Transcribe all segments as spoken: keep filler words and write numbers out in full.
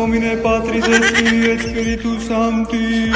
Nomine Patris et Filii et Spiritus Sancti.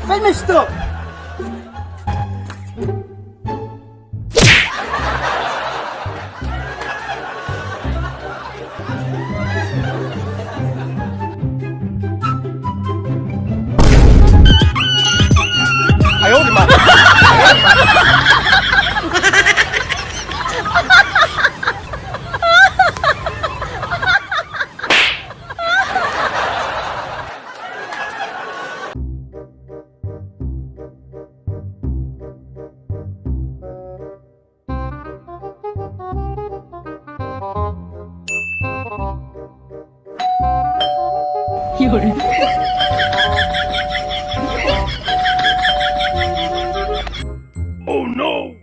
Finish to! Oh no!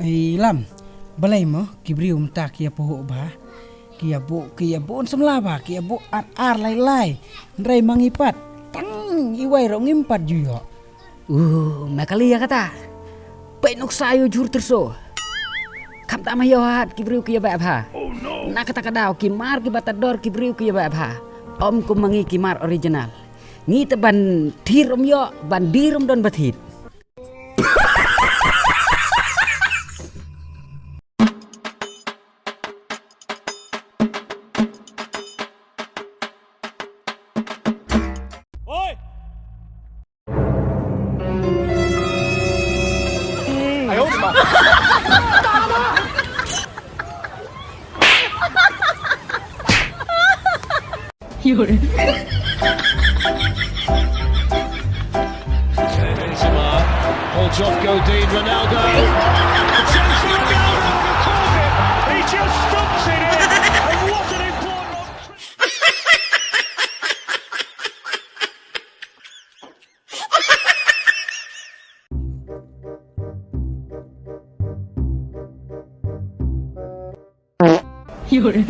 Ei lam, balei mo ki briew mynta ki ïa phuh bha, ki ïa buh, ki ïa buh samla bha, ki ïa buh ar ar lai lai. Hynrei ma ngi pat tang iwei ruh ngim pat ju ïoh. Uh, me kali ïa kata. Peit nuksa ïa u jhur tyrso. Khamtam ha ïoh hat ki briew ki ïa beh bha. Na kata ka daw ki mar ki ba tad dor ki briew ki ïa beh bha. Ym kum ma ngi ki mar original. Ngi te ban thied ym ïoh, ban die ym don ba thied. 有人。Benzema, Paul Job, Godin, Ronaldo. Chance for Ronaldo, and of course it. He just stumps it in. And what an important 有人。